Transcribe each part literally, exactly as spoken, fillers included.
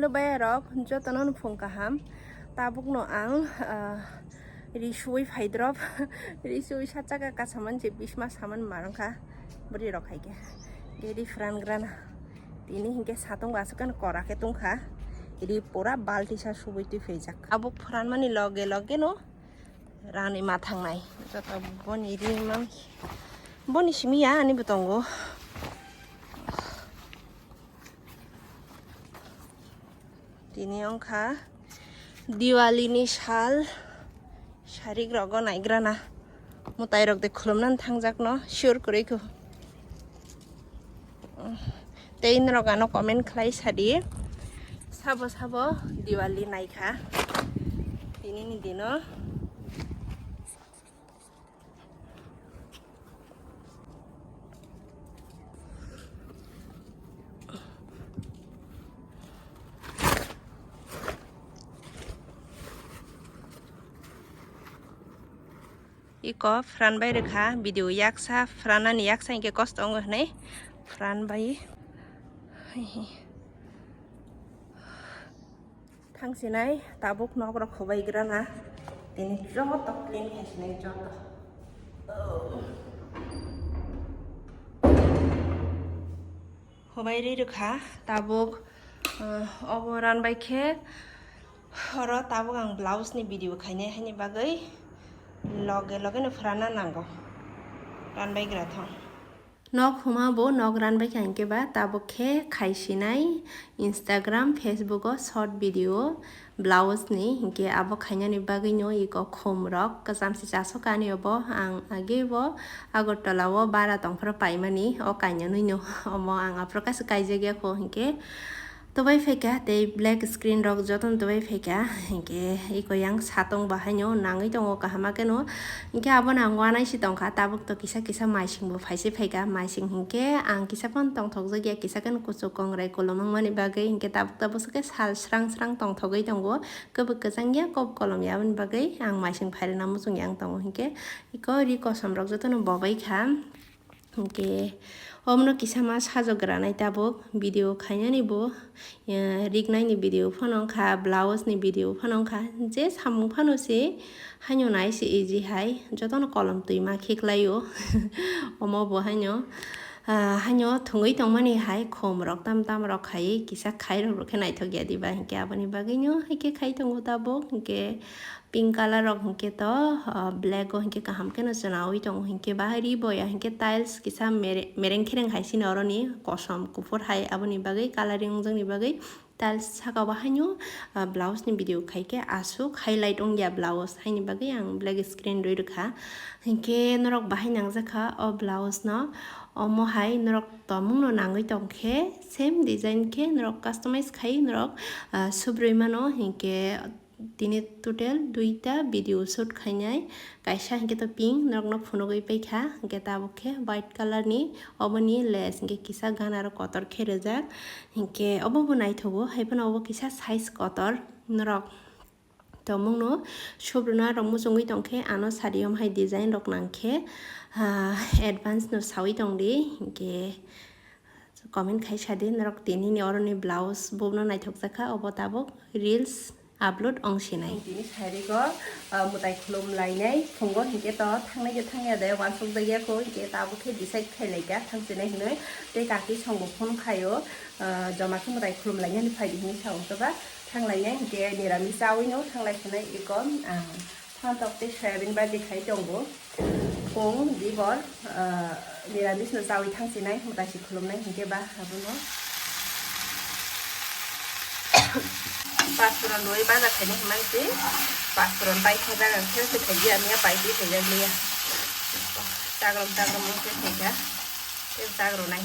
Bayarok jotono phung kaham. Tabukno ang, ah, ri suwi phaidrop. Ri suwi sa chaka kasaman je bisma saman marwngkha. Bwrwi rok hai khe. Gedi phran grana. Tini hinkhe satung aswk khe kora khe tungkha. Ri pura balti sa suwi twi phaijak. Tabuk phranmani loge loge no rani ma thangnai. Joto boni ri mang. Boni simi ya ani bo tongo. Tini wngkha Diwali ni sal, sarik rogo naigrana, mwtai rok de khulumnani thangjak no sure kwrwi kho. Tei norok ano comment khlai sadi, sabo sabo Diwali naikha tini ni dino. Iko phran bai rwkha video yaksa, phranani yaksa hinkhe kosto wngo hwnwi phran bai. Thangsinai tabuk nok rok khubai grana, tini joto clean khai sinai joto. Khubai ri rwkha tabuk, ah, obo ran bai khe oro tabuk ang blouse ni video khainai haini bagwi loge loge no phranna nango ran bai gra thong. Nok huma bo nok ran bai kha hinkhe ba tabuk khe khai sinai Instagram, Facebook o short video blouse ni hinkhe abo khainani bagwi no iko khum rok kwcham se chasok ani obo ang age bo Agartala o bara tongphuru paimani o kainanwi no omo ang aphuru kaisa kaijak ya kho hinkhe. Tubai phaikha tei black screen rok jotono tubai phaikha, hinkhe iko yang satung bahaino nangwi tongo kaham khe no, hinkhe abono ang uanaisi tongkha, tabuk to kisa kisa maising bo phaisai phaikha, maising hinkhe ang kisa phano tongthokjak ya, kisa khe no kuchuk kongrai kolom wngmani bagwi, hinkhe tabuk tabuk se khe sal srang srang tongthogwi tongo, kwbwi kwchang ya kok kolom ya, aboni bagwi ang maising phairwna muchung ya wng tongo, hinkhe iko ri kosom rok jotono bobai kha. Hinkhe omono kisa ma sajok granai tabuk video khainani bo, eh, riknaini video phano wngkha, blouse ni video phano wngkha, je samung phano se haino nai se easy hai, jotono kolom twi ma khiklaio. Omo bo haino, ah, haino thwngwi tongmani hai khum rok tam tam rok khai kisa khai rok rw khe naithok ya diba, hinkhe aboni bagwino hai khe khai tongo tabuk, hinkhe pink colour rok hinkhe to, ah, black o hinkhe kaham kheno chwnaui tongo hinkhe bahai ri boya hinkhe tiles kisa mere-, mereng khereng hai sini oroni kosom kuphur hai aboni bagwi colouring wngjakni bagwi tiles saka o haino, ah, blouse ni video khai khe aswk highlight wngya blouse haini bagwi ang black screen rwi rwkha hinkhe norok bahai nangjakha o blouse no omo hai norok tomung no nangwi tongkhe same design khe norok customize khai norok, ah, subrwi mano hinkhe. Tini total duita video shoot khainai, kaisa hinkhe to pink norokno phunugwi paikha, hinkhe tabuk khe white colour ni, oboni lace hinkhe kisa gana aro kotor khe rijak, hinkhe obo bo naithogo, haiphano obo kisa size kotor norok tongmungno subrwna rok muchungwi tongkhe, ano sari om hai design rok nangkhe, ah, advance no sawi tongdi, hinkhe. Comment khai sadi norok tini ni oroni blouse bono naithok jakha obo tabuk reels upload ong sinai. Tini sari go, ah, mwtai khulum lainai phungo hinkhe to thangnai khe thangya de wansuk jakya kho hinkhe tabuk khe decide khai laikha thang sinai hinwi tei kaki song bo phone khaio, ah, joma khe mwtai khulum lainani phai di hinwi sa ungkha ba thang lainai hinkhe niramis chawi no thang lai sinai iko, ah, Phantok tei soyabin baji khai tongo. Kung dibor, ah, niramis no chawi thang sinai, mwtai si khulumnai hinkhe ba abono. Pasporon rwi baja khaini hwnmai se, pasporon bai kha jaga khe se khai ya, miya pai se khai ya, miya. Chagrom chagrom wng se khai ya. Tei chak rwnai.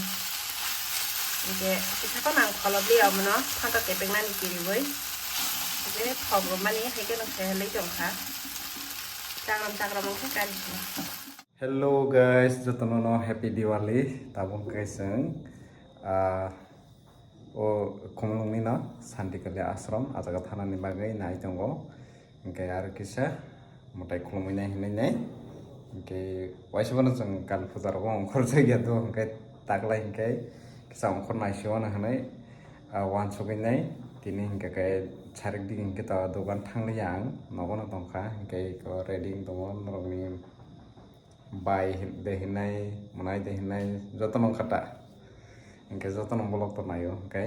Hinkhe kisa phano ang kholobli omono phantok kepeknani kiriwi. Hinkhe thok rwmani haikhe no khelai tongkha. Chakram chakram wngkhe kari se. Hello guys, jotono no happy Diwali. Tabuk khe chwng, ah, o Khumulwngni no Santikali Ashram, ah jaga thanani bagwi nai tongo. Hinkhe aro kisa mwtai khulumwi nai hinwi nai. Hinkhe waisa phano chwng kali puja rogo ongkhorjak ya do, hinkhe taklai hinkhe kisa ongkhor naisio ano hinwi, ah, uansugwi nai. Tini hinkhe khe sarik dik hinkhe to dogan thangliya ang, nogono tongkha, hinkhe eko ready wng tongo norokni bai hin-, de hinai, mwnai de hinai, jotono wngkha ta. Hinkhe jotono vlog to naio, hinkhe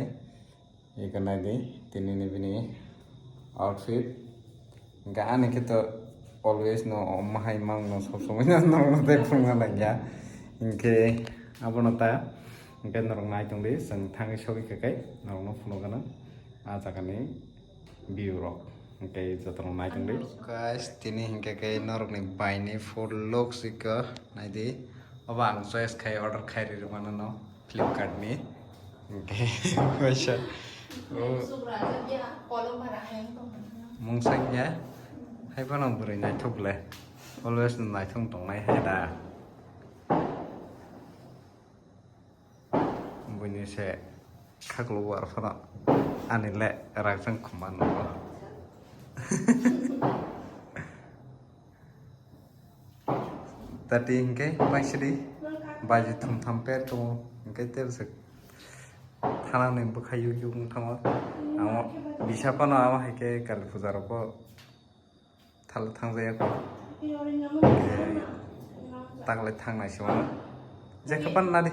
eko naidi, tinini bini outfit. Hinkhe ani khe to always no, omo hai mang no, sob somoi no, norokno tei phunukna nangya. Hinkhe abono ta, hinkhe norok nai tongdi, chwng thangwi sogwi kha khe norokno phunukgwno ah jagani view rok. Hinkhe jotono nai tongdi. Guys, tini hinkhe khe norokni baini full looks iko naidi. Obo ang choice khai, order khai ri rwmano no. Flipkart ni. Hinkhe kaisa. Oh. Mung sakya. Hai phano bwrwi naithok le. Always naithok tongnai hai da. Buini se khaklo war phano. Ani le rakjang khuma no. Tati hinkhe paisidi baji thum tham per tongo, hinkhe tebwswk thanani bwkha yuk yuk wng thango. Amo bisa phano amo hai khe kali puja rokbo thal thangjaya kho. Taklai thangnai se mano. Jekha pan nadi.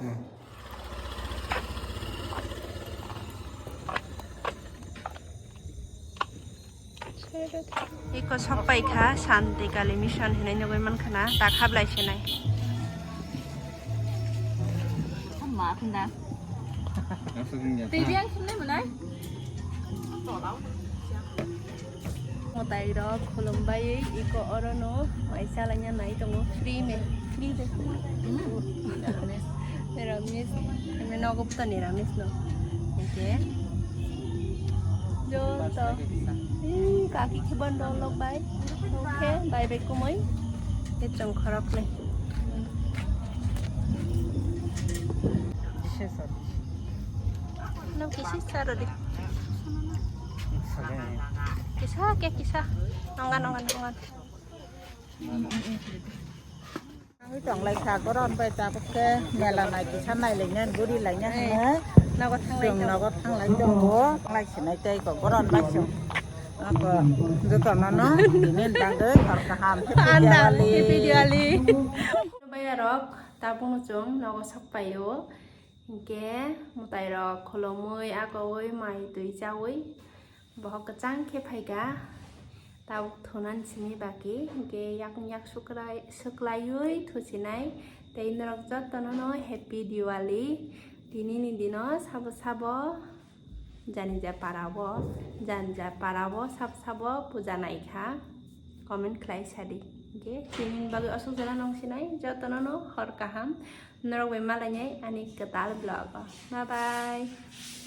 Hmm. Iko sokpai kha Shanti Kali Mission hinwi nugwi mankha na, ta khablai se nai. Twi yang sumnai mwnai? Mwtai rok khulum baiwi iko oro no mai chalaina nai tongo, free me, free de. Niramis, niramis, kami nogo puto niramis no. Oke. Joto. Ih, kaki khe bando lok bai. Oke, bye bye kumui. Khe chwng khorok nai. No kisi saro di. Kisa ke kisa. Nonga nonga nonga. Ang tong lai kha goron bai tabuk khe mela nai kisa nai lai nai guri lai nai hwnwi. Nogo thang lai chwng nogo thang lai tongo. Lai sinai tei ko goron bai chwng. Ako joto no no tini dang de hor kaham happy Diwali. Happy Diwali. Bayarok tabuk chwng nogo sok paio. Hinkhe mwtairok khulumwi, akoui, mai twi chaui bohok kwchang khe phaikha. Tabuk thunani simi baki, hinkhe yakung yak suklai-, suklaiwi thusinai. Tei norok jotono no Happy Diwali. Tinini dino sabo sabo janija parao, janija parao sabo sabo puja naikha. Comment khlai sadi. Hinkhe tinini bagwi aswk jora nongsinai, jotono no hor kaham. Norok bai malainai ani kwtal vlog o. Bye bye.